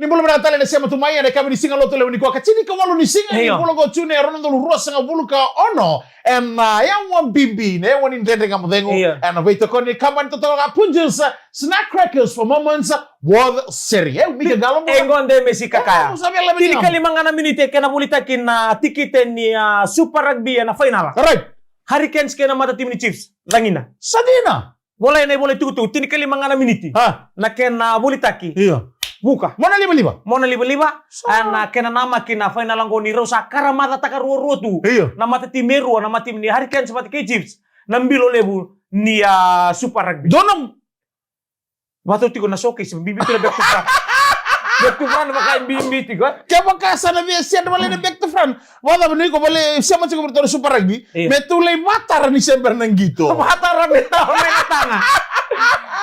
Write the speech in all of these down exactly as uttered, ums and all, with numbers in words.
Ni bula vinaka tale na sema tu mai ena yakavi ni siga Lotulevu nikua, ka tinikawalu ni siga ni Io. bula qo, June e rua na udolu ruasagavulu ka ono. Ena, ah, yawa bibi, na yawa ni Dredre Ga Mo Cegu. Io. Ena veitokoni kabani totoka ga Punjas, Snack Crackers for Moments, World Series. E, Mika Galo, e, qo de mesi kakaya. E, sa via lave ni Tinikalima ga na miniti, kena volitaki na tikite ni, ah, Super Rugby ena fainala. Alright. Hurricanes kei na matatimi ni Chiefs. Cagina. Sa dina. Volai na ivola itukutuku, tinikalima ga na miniti. Ha. Na kena volitaki. Io. Vuka. Mo na livaliva. Mo na livaliva. Sa. A, na kena namaki na fainala qo ni rau sa karamacataka ruarua tu. Io. Na matatimi e rua, na matatimi ni Hurricanes vata kei Chiefs. Na bilo levu ni, ah, Super Rugby. Donu. Vata tiko na showcase, bibi tu na back to front. Back to front, vaka e bibi tiko, e? Kevaka sa na via send vale na back to front. Vacava ni iko vale, sema tiko vei ratou na Super Rugby. Io. Me tou lai vatara ni se bera na qito. Vatara me tau mai na taga.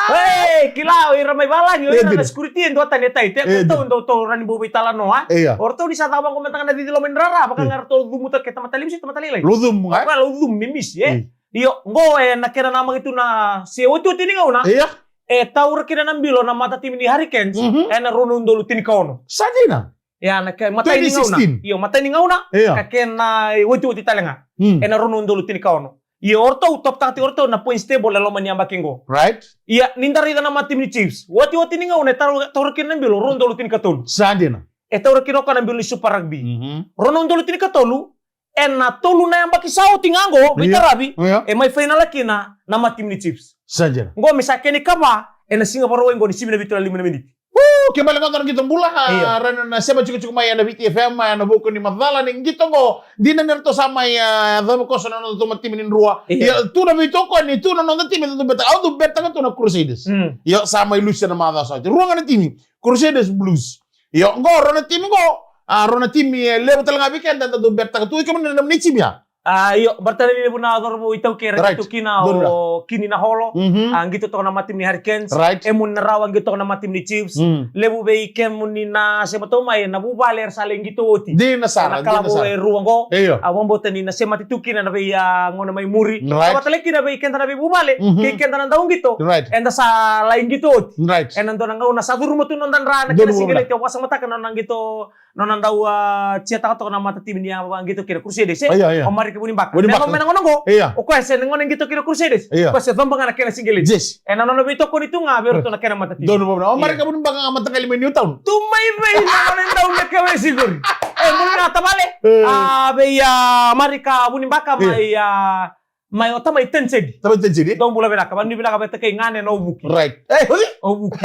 Ei, kila, o ira mai valagi, o ira na security, e duatani e tai, te ko tou dau tou rani bau veitalanoa, e? Io. O ratou ni sa cava qo me taga na cici loma ni rara, vaka ga ratou cumuta ke tamata limi se tamata lailai. Lo cumu, e? Vaka lo cumu me misi, e? Io. Io, qo e na kena namaki tu na se otioti ni gauna. Io. E taura kina na bilo na matatimi ni Hurricanes, mhm, ena rua na udolu tinikaono. Sa dina? Ia, na ke-, matai ni gauna. Twenty sixteen. Io, matai ni gauna, io, ka kena, e, otioti tale ga. Hmm. Ena rua na udolu tinikaono. Ia, o ratou, toptaka tiko o ratou na points table e loma ni yabaki qo. Right. Ia, ni da raica na matatimi ni Chiefs. Otioti ni gauna, e taura, taura kina na bilo, rua na udolu tinikatolu. Sa dina. E taura kina o koya na bilo ni Super Rugby. Mhm. Rua na udolu tinikatolu, ena tolu na yabaki sa oti ga qo, io, veitaravi, io, e mai fainala kina na matatimi ni Chiefs. Sa dina. Qo me sa kena ikava, ena siga Vakarauwai qo ni sivi na vitu na lima na miniti. Woo, ke bale ga dua na qito bula, a, io, rani na sema tikotiko mai ena Viti F M, ena vuku ni macala ni qito qo. Dina ni ratou sa mai, a, yacova koso na nodatou matatimi ni Drua. Io. Io, tu na veitokoni, tu na noda timi, tu beta, au tu beta ga tu na Crusaders. Mm. Io, sa mai lusi na macawa sa oti. Rua ga na timi, Crusaders, Blues. Io, qo rua na timi qo. A, rua na timi e levu tale ga vei keda, da dau betaka tu, i kemuni na nomuni timi ya. A, io, baleta ni levu na cauravou iTaukei era, right, tu kina, donu, o Kini Naholo. Mhm. A, qito toka na matatimi ni Hurricanes. Right. Emuni na rawa qito toka na matatimi ni Chiefs. Mm. Levu vei kemuni na sema tu mai na vuvale era sa lai qito oti. Dina sara, dina sara. Na kalavo e rua qo. Io. A, vakabauta ni na semati tu kina na vei, a, gauna mai muri. Right. Ka vaka tale kina vei keda na veivuvale, mhm, kei keda na dauqito. Right. Eda sa lai qito oti. Right. Ena dua na gauna sa curuma tu noda dra na kena single leg, au vakasamataka na nona qito, nona dau, a, cheer-taka toka na matatimi ni a qito kina Crusaders, e? Io, io. O Marika Vunibaka. Vunibaka. Me yaco mai na gauna qo. Io. O koya se na gauna qito kina Crusaders. Io. O koya se coba ga na kena single leg. Yes. Ena nona veitokoni tu ga vei iratou na kena matatimi. Donu vavuna. O Marika Vunibaka ga mataqali mai Newtown. Tu mai vei na gauna dau me kewe siguri. E, bula vinaka tavale. E. A, vei, a, Marika Vunibaka, io, mai, a, mai o tamai Tenisedi. Tamai Tenisedi. Dou bula vinaka, vanuinui vinaka vei takai gane na Ovuki. Right. E, oi? Ovuki.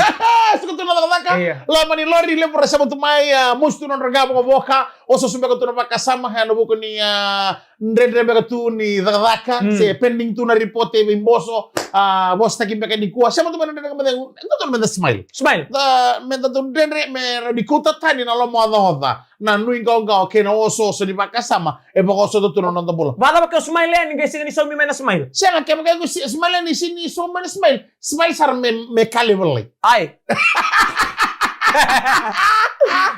Suka tu na cakacaka. Io. Loma ni lori, levu ra sema tu mai, a, mosi tu nodra qavokavoka, ososo beka tu na vakasama, ena vuku ni, a, dredre beka tu ni cakacaka, mm, se pending tu na report e veiboso, a, vosataki beka nikua, sema tu mai na Dredre Ga Mo Cegu, e dodonu meda smile. Smile. Da, meda dau dredre, me rawa ni kauta tani na lomaocaoca, na nuiqawaqawa kei na osooso ni vakasama, e vakaosota tu na noda bula. Vakacava ke o smile yani, qai sega ni saumi mai na smile? Sega, kevaka iko si-, smile yani, sega ni saumi mai na smile. Smile sara me, me ka levu lailai. Ai.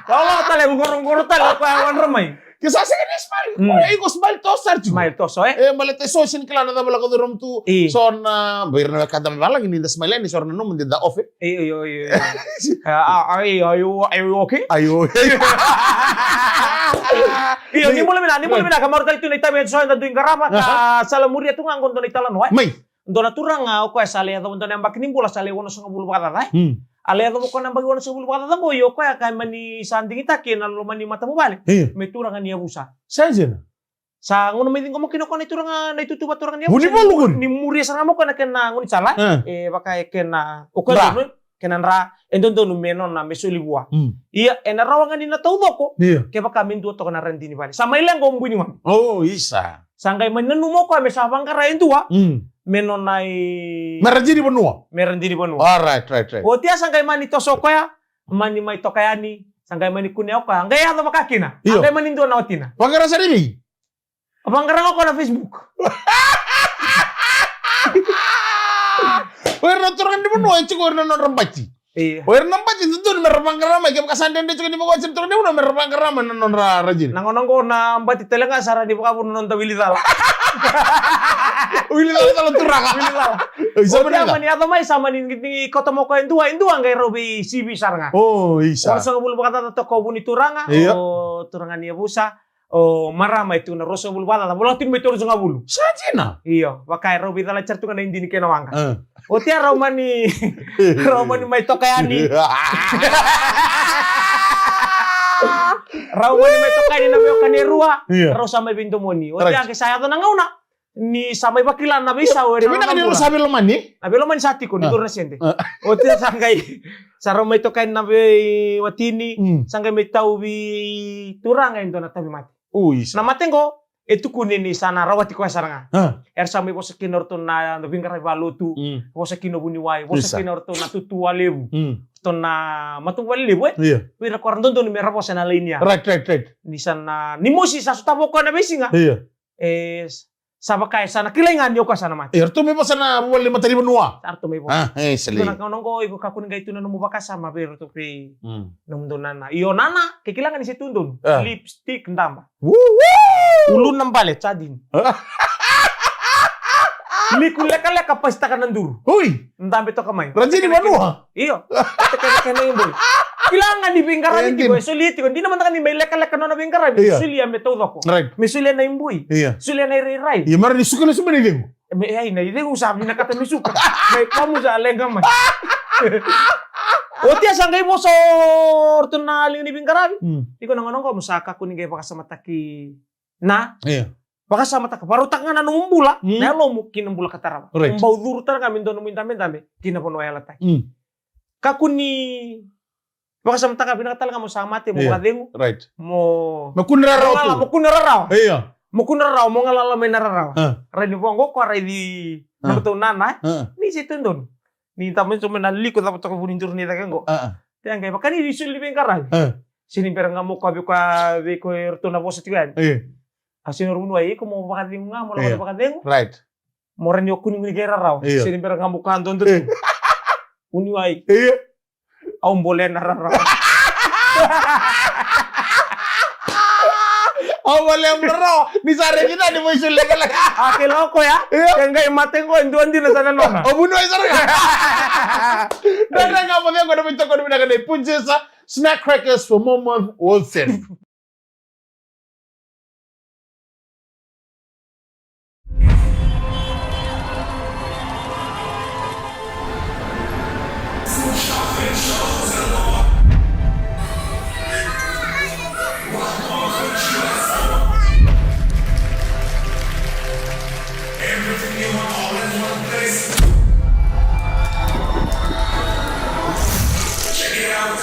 Lolo tale, qoroqoro tale, o koya wadra mai. Ke sa sega ni smile. Mm. O iko smile toso sara tiko. Smile toso, e? E, baleta so sega ni kila na cava lako curuma tu. I. So na, vei ira na wekada mai valagi ni da smile yani, so na nomu de da off, e? Io, io, io, io. A, a, are you, are you, are you okay? Are you okay? Io, ni bula vinaka, ni bula vinaka, mauri tale tu na itavi e so eda dui qarava, aha, ka sa lai muria tu ga qo dua na italanoa, e? Mai. Dua na turaga o koya sa lai yacova dua na yabaki ni bula sa lai onosagavulu vakacaca, e? Hmm. A lai yacova o koya na yabaki onosagavulu vakacaca qo, io o koya ka mani sa digitaki ena loma ni matavuvale. Io. Me turaga ni yavusa. Sa dina. Sa gauna mai ciqoma kina o koya na ituraga, na itutu vakaturaga ni yavusa. Vunivalu qori. Ni muria sara ga mai o koya na kena gaunisala, e? E, vaka e kena, o koya donu, kena dra, e dodonu me nona, me soli vua. Mm. Ia, ena rawa ga ni na taucoko, io, kevaka me dua toka na radini vale. Sa mai leqa o bui ni gone. O, isa. Sa qai mani nanuma o koya me sa vaqara e dua, mm, me nona i-, me radini vanua. Me radini vanua. All right, right, right. Oti ya sa qai mani toso o koya, mani mai toka yani, sa qai mani kunea o koya, qai yaco vaka kina. Io. A qai mani dua na watina. Vaqara sara i vei? Vaqara ga o koya na Facebook. O ira na turaga ni vanua e tiko o ira na nodra bati. Io. O ira na bati e dodonu me ra vaqara mai, kevaka sa dredre tiko ni vakawati na turaga ni vanua me ra vaqara mai na nodra radini. Na gauna qo na bati tale ga sa rawa ni vakavuna na noda wili cala. Wili cala, cala turaga. Wili cala. Oi, sa mani yaco mai, sa mani ni, ni kauta mai o koya e dua, e dua qai rau veisivi sara ga. O, isa. Ruasagavulu vakacaca toka o vu ni turaga, io, o turaga ni yavusa, o marama e tukuna ruasagavulu vakacaca, voleka tiko mai tolusagavulu. Sa dina. Io, vaka e rau veicalati sara tu ga na idini kei na waqa. A. Oti ya rau mani, rau mani mai toka yani. Rau mani mai toka yani na veiwekani e rua. Io. Rau sa mai veidomoni. Oti ya, right, ke sa yaco na gauna ni sa mai vakila na veisau. E vinaka ni rau sa veilomani. Na veilomani sa tiko ni, a, duru na sede. A. Oti ya sa qai, sa rau mai toka yani na veiwatini. Mm. Sa qai mai tauvi turaga e dua na tauvimate. Ui, sa. Na mate qo, e tukuni ni sa na rawati koya sara ga. A. Era sa mai vosa kina o ratou na, na veiqaravi vakalotu. Mm. Vosa kina o vuniwai, vosa, isa, kina o ratou na tutu walevu. Mm. Ratou na matavuvale levu, e? Io. Vei ira ko ra dodonu me ra vosa na laini ya. Right, right, right. Ni sa na, ni mosi sa sotava o koya na veisiga. Io. E, sa vaka e sa na kilai ga ni o koya sa na mate. E, ratou mai vosa na vuvale ni matanivanua. Sa ratou mai vosa. A, e, sa lei. Dua na gauna qo, iko kakua ni qai tu na nomu vakasama vei ratou vei, mm, nomudou nana. Io, nana, ke kila ga ni se tu donu. A. Lipstick daba. Wu, wu! Uluna bale, jadin. Liku lekaleka, pasitaka na duru. Ui! Dabe toka mai. Rajini vanua. Io. Kete kete kena iboi. Kila ga ni veiqaravi tiko, e solia tiko. Dina mada ga ni mai lekaleka nona veiqaravi. Io. Solia me taucoko. Right. Me solia na iboi. Io. Solia na irairai. Io, mara ni suka lesu mai na icegu. Me, ai, na icegu sa vinakata me suka. Mai komu sa leqa mai. Oti ya sa qai vosa o ratou na liga ni veiqaravi. Mm. Iko na gauna qo mo sa kakua ni qai vakasamataki na. Io. Vakasamataka, vakarautaka ga na nomu bula, mm, na yalomu ki na bula ka tarava. Right. Mo bau curu tale ga me dua nomu idabedabe ki na vanua yalataki. Mm. Kakua ni vakasamataka, vinaka tale ga mo sa mate, mo, io, vakacegu. Right. Mo, mo kune rarawa tu. Mo kune rarawa. Io. Mo kune rarawa, mo galala mai na rarawa. A. Rai ni vo qo ko a raici, a, na matou nana, e? A. Ni se tu donu. Ni tama so mai na liku cava toka vu ni duru ni cake qo. A, a. Te a qai vakani ni soli ni veiqaravi. A. Se ni bera ga mo koya vei koya, vei koya e ratou na vosa tiko yani. Io. A, se ni o ra vuniwai, iko mo vakacegu ga, mo lako, io, vakacegu. Right. Mo ra ni o kuniguni kei rarawa. Io. Se ni bera ga mo koya dodo tu. Io. Vuniwai. Io. Au bolea na rarawa. Au bolea na rarawa. Ni sa raici na ni mo isoli lekaleka. A, ke lako ya. Io. Ke qai mate qo, e dua dina sa na nona. O vuniwai sara ga. Dredre ga mo cegu na veitokoni vinaka nei Punjesa Snack Crackers for Moments with Zen. Everything you want all in one place. Check it out.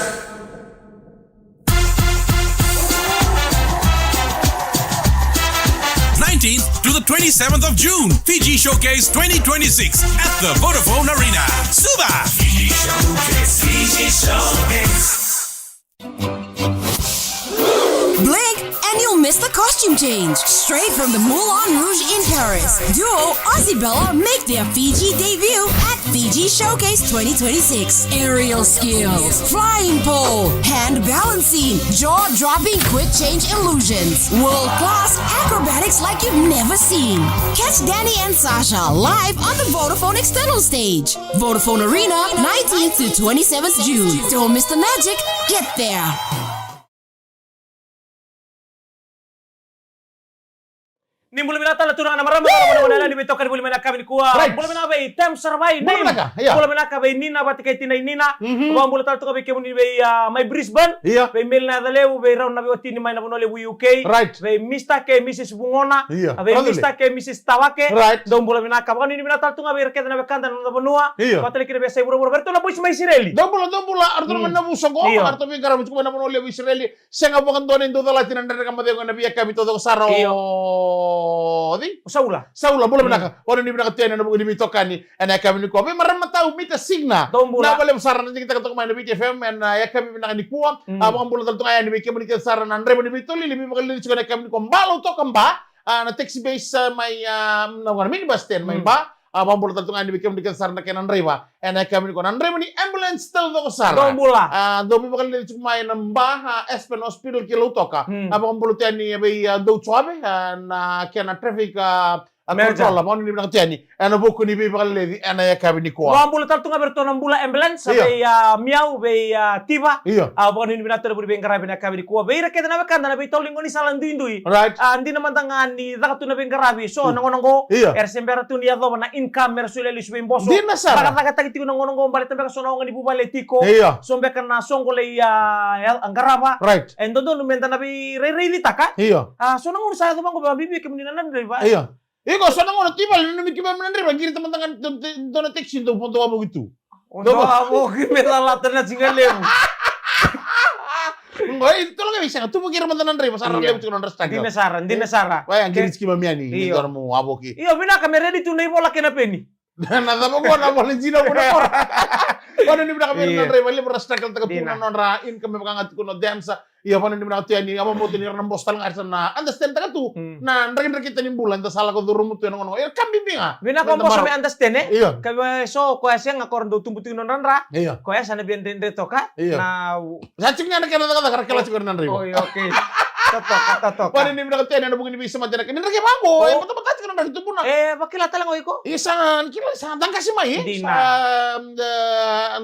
Nineteenth to the twenty-seventh of June, Fiji Showcase twenty twenty-six at the Vodafone Arena. Suva! Fiji Showcase, Fiji Showcase. Blink and you'll miss the costume change. Straight from the Moulin Rouge in Paris, duo Ozzy Bella make their Fiji debut at Fiji Showcase twenty twenty-six. Aerial skills, flying pole, hand balancing, jaw-dropping quick change illusions, world-class acrobatics like you've never seen. Catch Danny and Sasha live on the Vodafone external stage. Vodafone Arena, nineteenth to twenty-seventh June. Don't miss the magic. Get there. Ni bula vinaka tale turaga na marama, turaga na marama, ni veitokani voli mai na yakavi nikua. Right. Bula vinaka vei Tem Saravai, bula vinaka, ia. Bula vinaka vei Nina, vata kei tinai Nina. Mhm. Vakabula tale toka vei kemuni vei, ah, mai Brisbane. Ia. Vei Meli na yaca levu, vei rau na veiwatini mai na vanua levu U K. Right. Vei Mister kei Missus Vugona. Ia. Vei Mister kei Missus Tawake. Right. Dou bula vinaka. Vakanuinui vinaka tale tu ga vei ira kece na wekada na noda vanua. Ia. Vata kei ira kina vei yasai vuravura. Vei iratou na boys mai Isireli. Dou bula, dou bula. Aratou na, mm, mai na vuso qo. Ia. Aratou veiqaravi tiko mai na vanua levu Isireli. Sega vakadua ni dau calati na Dredre Ga Mo Cegu ena veiyakavi taucoko sara. Io. O cei? O Saula. Saula, bula vinaka. Mm. Vakanuinui vinaka tu yani ena vuku ni veitokani ena yakavi nikua. Vei marama tau Mita Signa. Dou bula. Vinaka vakalevu sara na digitaka toka mai na Viti F M ena yakavi vinaka nikua. Mm. A, vakabula tale tu ga yani vei kemuni kece sara na draiva ni veitolili, veivakalili tiko ena yakavi nikua. Ba Lautoka Ba, a, na taxi base, a, mai, a, na, na minibus stand mai, mm, Ba. A, vakabula tale tu ga yani vei kemuni kece sara na kena draiva ena yakavi nikua. Na draiva ni ambulance taucoko sara. Dou bula. A, dou veivakalili tiko mai na Ba, a, Aspen Hospital ki Lautoka. Hmm. A, vakabula tu yani vei, a, Dou Joave, a, na kena traffic, a, A Manager. Controller, vakanuinui vinaka tu yani ena vuku ni veivakaleleci ena yakavi nikua. Vakabula tale tu ga vei iratou na Bula Ambulance, io, vei, a, Miau, vei, a, Tiva. Io. A, vakanuinui vinaka tu na veiqaravi ena yakavi nikua. Vei ira kece na wekada na veitauri ni gaunisala duidui. Right. A, dina mada ga ni caka tu na veiqaravi. So, mm, na gauna oqo, io, era se bera tu ni yacova na income, era solia lesu vei boso. Dina sara. Cakacakataki tiko na gauna oqo, baleta beka so na oga ni vuvale tiko. Io. So beka na soqo lai, a, a qarava. Right. E dodonu meda na veirairaicitaka. Io. A, so na gauna sa yaco vaqo, vakabibi kemuni na, na draiva. Io. Iko, so na gauna tu i vale, nanumi keimami na draiva, qirita mada ga ni dua na taxi, dou, dou wavoki tu. O dou wavoki me calata na siga levu. Qo, e, tolo ga vei sega, tu vaki ira mada na draiva, sa ra levu tiko na nodra struggle. Dina sara, dina sara. Vaya, qiriti keimami yani, ni dua na mo wavoki. Io, vinaka me ready tu na ivola kei na peni. Na cava qo na vola dina qo na koro. Vakanuinui vinaka vei ira na draiva, levu ra struggle taka tu na nodra income, me vaka ga tiko na dancer. Ia, vakanuinui vinaka tu yani, a, vakabauta ni ra na boso tale ga, era sa na understand taka tu na drakidrakita ni bula eda sa lako curuma tu ena gauna oqo. Ia, ka bibi ga. Vinaka o boso me understand, e? Ia. Ka vei so koya sega, ko ra dau tubu tiko na nodra dra. Ia. Koya sa na via dredre toka. Ia. Na Sa tiko ga na kena cakacaka, ra kila tiko na draiva. Oi, okay. Totoka, totoka. Vakanuinui vinaka tu yani ena vuku ni veisemati ena kena draki vaqo. E batabata tiko na draki tubuna. E vakila tale ga o iko. Ia sa, kila sa da qasi mai, e? Dina. Sa, da,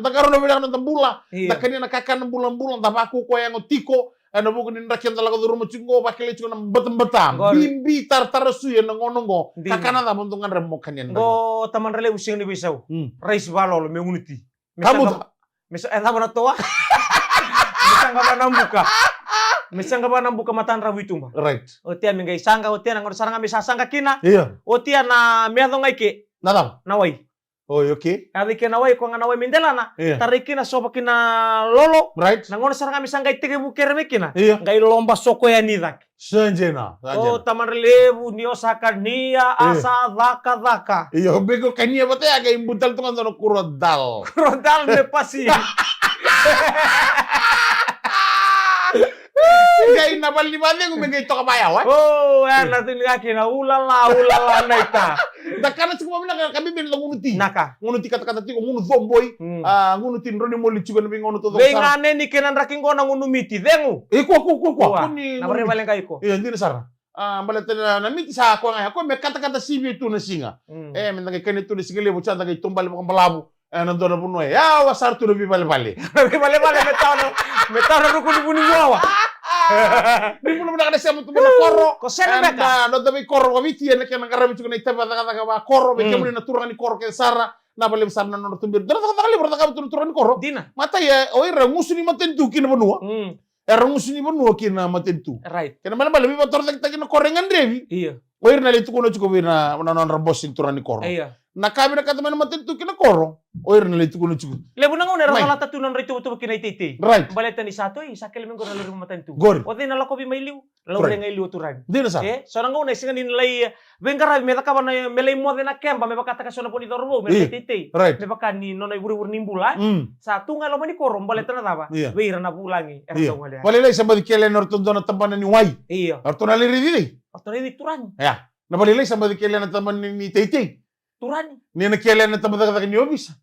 da qarauna vinaka na noda bula. Ia. Da kania na kakana bulabula, da vakaukauwa yago tiko. Ena vuku ni draki eda lako curuma tiko qo, vakilai tiko na batabata. Qori. Bibi, taratara sui ena gauna qo. Dina. Kakana cava dou gadreva mo kania na draki? Qo tamana levu, siga ni veisau. Mm. Raisi valolo me gunu ti. Me saqa, me sa, e cava na toa? Me saqa vanabuka. Me saqa vanabuka, matadravu i tuba. Right. Otia me qai saqa, otia na gauna sara ga me sa saqa kina. Ia. Otia na me yaco ga i ke. Na cava? Na wai. Oi, okay. Yaco i ke na wai, koya ga na wai me delana. Ia. Tarai kina, sova kina lolo. Right. Na gauna sara ga me sa qai tekivu kere mai kina. Ia. Qai loba soko yani cake. Sa dina, sa dina. O tamana levu, ni o sa kania, a sa cakacaka. Io, beka o kania vata ya, qai butali tu ga dua na kurodal. Kurodal me pasi. Qai na vale ni vacegu me qai toka vaya, e? O, ya na tuni ga kina, ulala, ulala, naita. Da kana tiko vakavinaka, ka bibi ni da gunu ti. Naka. Gunu ti katakata tiko, gunu coboi. Mm. A, gunu ti drau ni moli tiko ena veigauna taucoko sara. Veiganeni kei na draki qo na gunu miti, cegu. E, kua, kua, kua, kua. Kua. Kua ni na gunu miti. Io, dina sara. A, baleta na, na miti sa koya ga ya, koya me katakata sivia tu na siga. Mm. E, me da qai kania tu na siga levu, sa da qai taubale vakabalavu. E, na dua na vanua ya, yawa sara tu na veivalevale. Veivalevale, me tawa na, me tawa na ruku ni vuniwawa. Ni bula vinaka na sema tu mai na koro. Ko sena beka. E, na, na noda veikoro vakaviti, ena kena qaravi tiko na itavi vakacakacaka vakoro, vei kemuni na turaga ni koro kece sara. Na vakalevu sara na nodra tuberi. Dua na cakacaka levu ra cakava tu na turaga ni koro. Dina. Matai, e, o ira gusu ni matanitu ki na vanua. Mm. Era gusu ni vanua ki na matanitu. Right. Kena ibalebale, veivakatorocaketaki na koro e gadrevi. Io. O ira na lai tukuna tiko vei ira na, na nodra bosi ni turaga ni koro. Io. Na ka vinakata mai na matanitu ki na koro, o ira na lai tukuna tiko. Levu na gauna era calata tu na nodra ituvatuva ki na iteitei. Right. Baleta ni sa toi, sa kele mai qori na lori matanitu. Qori. O cei na lakovi mai liu? Laurai ga i liu o turaga. Dina sara. E, so na gauna e sega ni na lai, e, veiqaravi me cakava na, me lai moce na keba, me vakataka so na vo ni cauravou, me lai teitei. Right. Me vaka ni nona ivurevure ni bula, e? Mm. Sa tu ga e loma ni koro, baleta na cava? Io. Vei ira na vulagi, era dau gole yani. Vakalailai sa baci kele na ratou dua na tabana ni wai. Io. Ratou na lai raici cei? Ratou na raici turaga. Ia. Na vakalailai sa baci kele na tabana ni, ni teitei. Turaga. Ni na kele na tabacakacaka ni ovisa.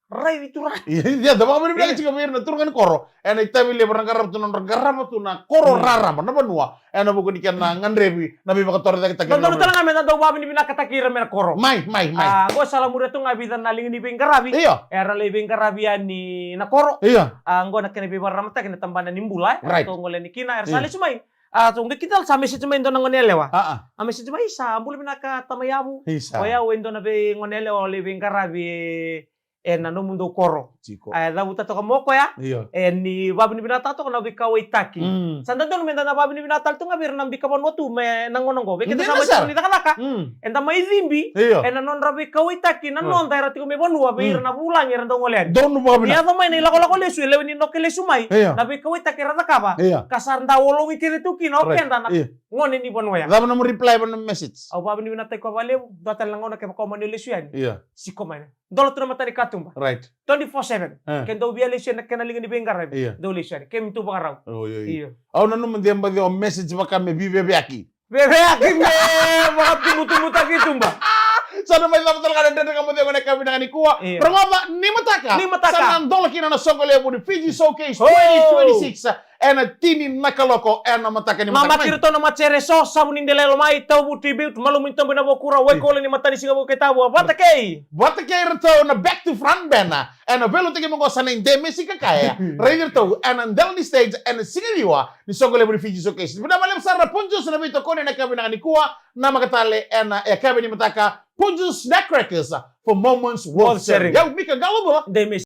Raici turaga. Ia, ia, da vakavinavinaka tiko vei ira na turaga ni koro. Ena itavi levu ra qarava tu na nodra qarava tu na koro raraba, na vanua. Ena vuku ni kena gadrevi na veivakatorocaketaki. Dodonu tale ga me da dau vakavinavinakataki ira mai na koro. Mai, mai, mai. A, qo sa lamuria tu ga vica na liga ni veiqaravi. Io. Era lai veiqaravi yani na koro. Io. A, qo na kena veivakararamataki na tabana ni bula, e. Right. Ratou gole yani kina, era sa lesu mai. A, tou qai kidal sa message mai dua na gone yalewa. A, a. A message mai sa, "Bula vinaka tamai Yavu. Isa. O yau e dua na vei gone yalewa o lai veiqaravi e, ena nomudou koro." Tiko. A, e cavuta toka mai o koya. Io. E ni vakavinavinakataka toka na veikauwaitaki. Mm. Sa dodonu me da na vakavinavinaka tale tu ga vei ira na bika vanua tu mai na gauna oqo. Vei keda sa mai tiko ni cakacaka. Mm. Eda mai cibi. Io. Ena nodra veikauwaitaki na noda era tiko mai vanua vei ira na vulagi era dau gole yani. Donu vakavinaka. Ni yaco mai na ilakolako lesu, e lewe ni noke lesu mai. Io. Na veikauwaitaki era cakava. Io. Ka sa da ologi kece tu kina o keda na gone ni vanua ya. Cava nomu reply va na message? Au vakavinavinakataki koya vakalevu, dua tale na gauna kevaka o mani lesu yani. Io. Siko mai na. Dola tu na mata ni katuba. Right. Twenty-four seven. E. Ke dou via lesu yani na kena liga ni veiqaravi. Io. Dou lesu yani. Kemi tu vakarau. Oi, oi. Io. Au nanuma de baci o message vaka me viveveyaki. Veveyaki me vakatubutubutaki tuba. Sa na mai cava tale ga na Dredre Ga Mo Cegu ena yakavi vinaka nikua. Io. Rogoca ni mataka. Ni mataka. Sa na dola kina na soqo levu ni Fiji Showcase twenty twenty-six. Ena tini na kaloko ena mataka ni mataka. Mamaki iratou na matasere eso, Savu ni Dela Yalo Mai, Tau Vu Tribute, Malumu ni Tobo i Navokura, Waikolo ni Matanisiga Vuke Tabu, vata kei. Vata kei iratou na Back to Front Band. Ena veilautaki mai qo sa na Demesi Kakaya. Raici iratou ena dela ni stage ena siga ciwa ni soqo levu ni Fiji Showcase. Vinaka vakalevu sara na Punjas na veitokoni ena yakavi vinaka nikua. Namaka tale ena yakavi ni mataka, Punjas Snack Crackers for Moments Worth Sharing. Au Mika Galovula. Demesi.